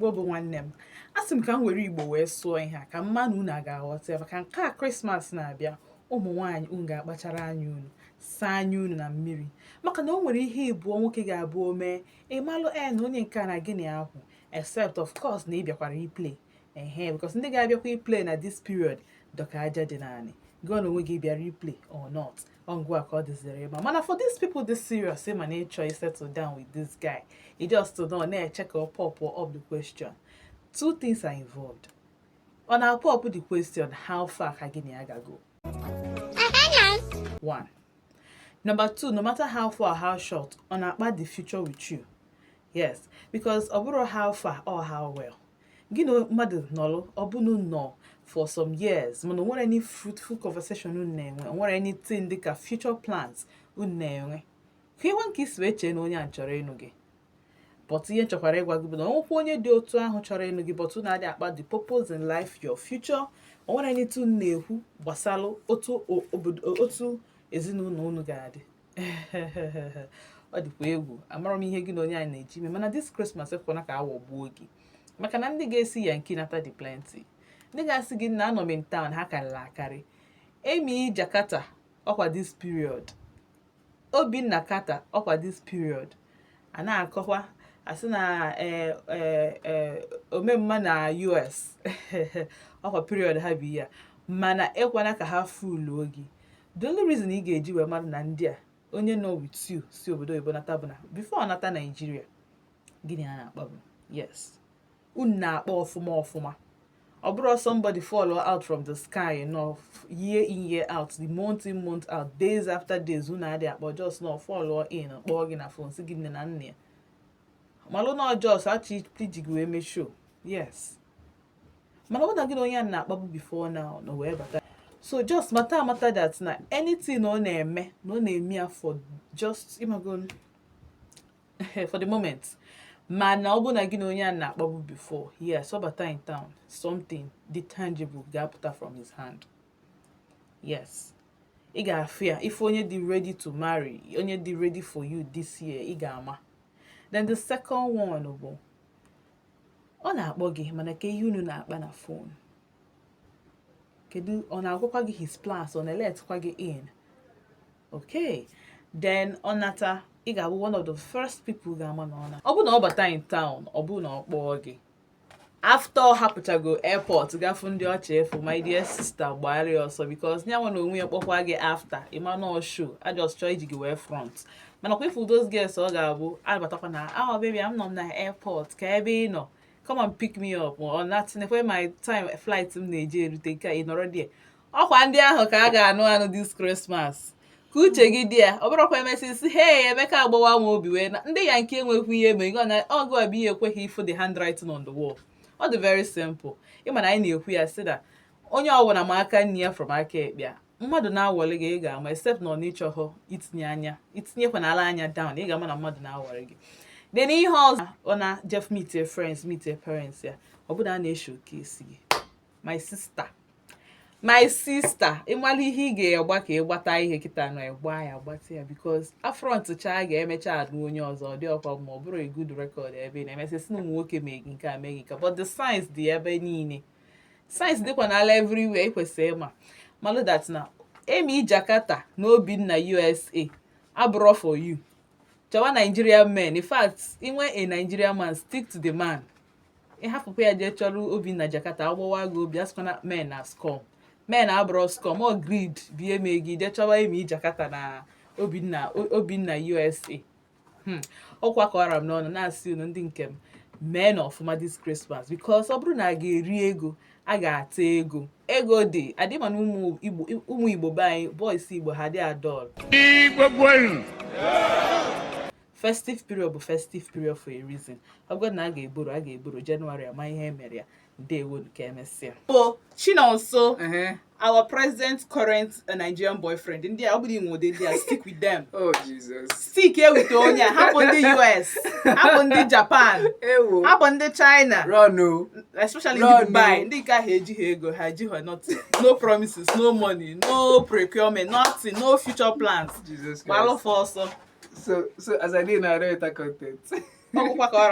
Igbo bụ nwanne m, asị m ka m were Igbo wee sụọ ihe a ka mma na unu a ga-aghọta ya, maka nke a Christmas na-abịa. Ụmụ nwaanyị, unu ga-akpachara anya, unu saa anya unu na mmiri, maka na o nwere ihe ịbụọ nwoke ga-abụ o mee, ịmalụ e na onye nke a na gịnị akwụ, except of course na ị bịakwara iplay ehe, because ndị ga-abịakwa iplay na this period dọka aja dị naanị gị na onwe gị bịara iplay or not. Ọ ngwa ka ọ dịziri ịma, mana for these people this serious, ịma na ịchọ settle down with this guy, you just nọ na-eche ka ọ pop up the question. Two things are involved. Ọ na-pop the question, how far ka gị na ya ga-go? One. Number two, no matter how far or how short, ọ na-akpa the future with you? Yes, because ọ bụrụ how far or how well gị na mmadụ nọrọ, ọ bụrụ nọ for some years, mana o nwere any fruitful conversation unu na-enwe, o nwere anything dịka future plans unu na-enwe, ka ịgwa nke isi wee chee na onye a chọrọ ịnụ gị. But ihe nchọkwara ịgwa gị bụ na onwekwa onye dị otu ahụ chọrọ ịnụ gị, but unu adịghị akpa the purpose in life, your future, o nwere anything unu na-ekwu gbasalụ otu obodo, otu ezinụlọ unu ga-adị, ọ dịkwa egwu. Amara m ihe gị na onye anyị na-eji ime, mana this Christmas, ekwana ka aghọgbuo gị, maka na ndị ga-esi Yankee nata dị plenty. Ndị ga-asị gị na anọ m in town, ha karịrị akarị. Emi Jakarta, ọkwa this period. Obinna Kata, ọkwa this period. A na-akọkwa asị na ee ee ee omemma na US, ọkwa period ha bụ ya. Mana ekwana ka ha fuluo gị. The only reason ị ga-eji wee mara na ndị a onye nọ with you si obodo oyibo nata bụ na before ọ nata Nigeria, gịnị a na-akpa bụ yes, unu na-akpa ọfụma ọfụma. Ọ bụrụ somebody fall out from the sky nọ year in, year out, the month in, month out, days after days, unu adịghị akpọ, just nọ fall in, kpọọ gị na phone, sị gị nne na nna ya, malụ na just achọ iji gị wee mee show. Yes, mana ọ bụ na gị na onye a na-akpagbu before now na wee bata, so just mata amata that na anything ọ na-eme, na ọ na-eme ya for just ịmago for the moment. Mana ọ bụ na gị na onye a na-akpagbu before, yes, ọ bata in town, something dị tangible ga-apụta from his hand. Yes, ị ga-afụ ya. If onye dị ready to marry, onye dị ready for you this year, ị ga-ama. Then the second one bụ ọ na-akpọ gị, mana ka ihe unu na-akpa na phone, kedu ọ na-agwakwa gị his plans, ọ na-eletkwa gị in? Okay, then ọ nata, ị ga-abụ one of the first people ga-ama na ọ na ọ bụ na ọ bata in town. Ọ bụ na ọ kpọọ gị after ọ hapụchago airport gafu ndị ọcha efu, my dear sister, gbara ya ọsọ, because nyanwa na onwe ya kpọkwa gị after, ịma na show I just chọọ iji gị wee front. Mana kwa ifu those girls, ọ ga-abụ abatakwa na, "Ah, baby, I'm nọ na airport, ka ebe ị nọ, come and pick me up," ọ na tinekwe my time, flight m na-eji erute nke a, ị nọrọ there. Ọkwa ndị ahụ ka a ga-anụ anụ this Christmas, ka uche gị dị ya. Ọ bụrụkwa emesị sị, "Hey, Emeka agbawa m obi," wee na ndị ya nke enwekwu ihe eme na ọgụ abụ ihe ekweghị ifụ the handwriting on the wall. Ọ dị very simple. Ịma na anyị na-ekwu ya sị na onye ọbụla ma aka nne ya from aka ekpe ya. Mmadụ na-awọlị gị, ị ga-ama, except na ọ na ịchọghọ itinye anya, itinyekwanala anya down, ị ga-ama na mmadụ na-awọrị gị. Then ihe ọzọ, ọ na jeff meet your friends, meet your parents ya, ọ bụrụ na a na-eshowcase gị, my sister, my sister, ịmara ihe ị ga-agba ka ịgbata ihe kịta nọ, ịgba ya, gbata ya, because afront cha ga-emecha anụ onye ọzọ. Ọ dị ọkwa ma ọ bụrụ a good record ebe ị na-emesị sị na ụmụ nwoke mee gị nke a, mee gị nke a. But the signs dị ebe niile, signs dịkwa n'ala everywhere. Ị kwesịrị ịma malụ that na Emi Jakarta na Obinna USA abụrọ for you. Chọwa Nigerian men. In fact, inwe a Nigerian man, stick to the man. Ịhapụkwa ya jee chọrọ Obinna Jakarta, agbawa gị obi. Asịkwana men na scum, men abụrọ scum. Ọ greed bụ ihe mee gị jee chọwa Emi Jakarta na Obinna USA. Ọkwa kọwara m n'ọnụ na-asị unu, ndị nke m, mee na ọfụma this Christmas, because ọ bụrụ na a ga-eri ego, a ga-ata ego. Ego dị adị, mana ụmụ Igbo, ụmụ Igbo be anyị, boys Igbo, ha dị adọl. Igbo kwenu! Festive period bụ festive period for a reason. Ọ bụrụ na a ga-eboro January, ama ihe emere ya. Ndewo, ka emesịa. Bụ Chinonso, our present current Nigerian boyfriend. Ndị a, ọ bụrụ inwe ụdị ndị a, stick with them. Oh Jesus. Stick with onye a. Hapụ ndị US, hapụ ndị Japan. Ewo. Hapụ ndị China. Run o. Especially ndị Run, Dubai. o. Ndị nke ahụ ejighị ego, ha ejighị nothing, no promises, no money, no procurement, nothing, no future plans. Jesus Christ. Gbalụfụ ọsọ. So as I dey now, I don enter content. Ọgwụkwa ka ọra.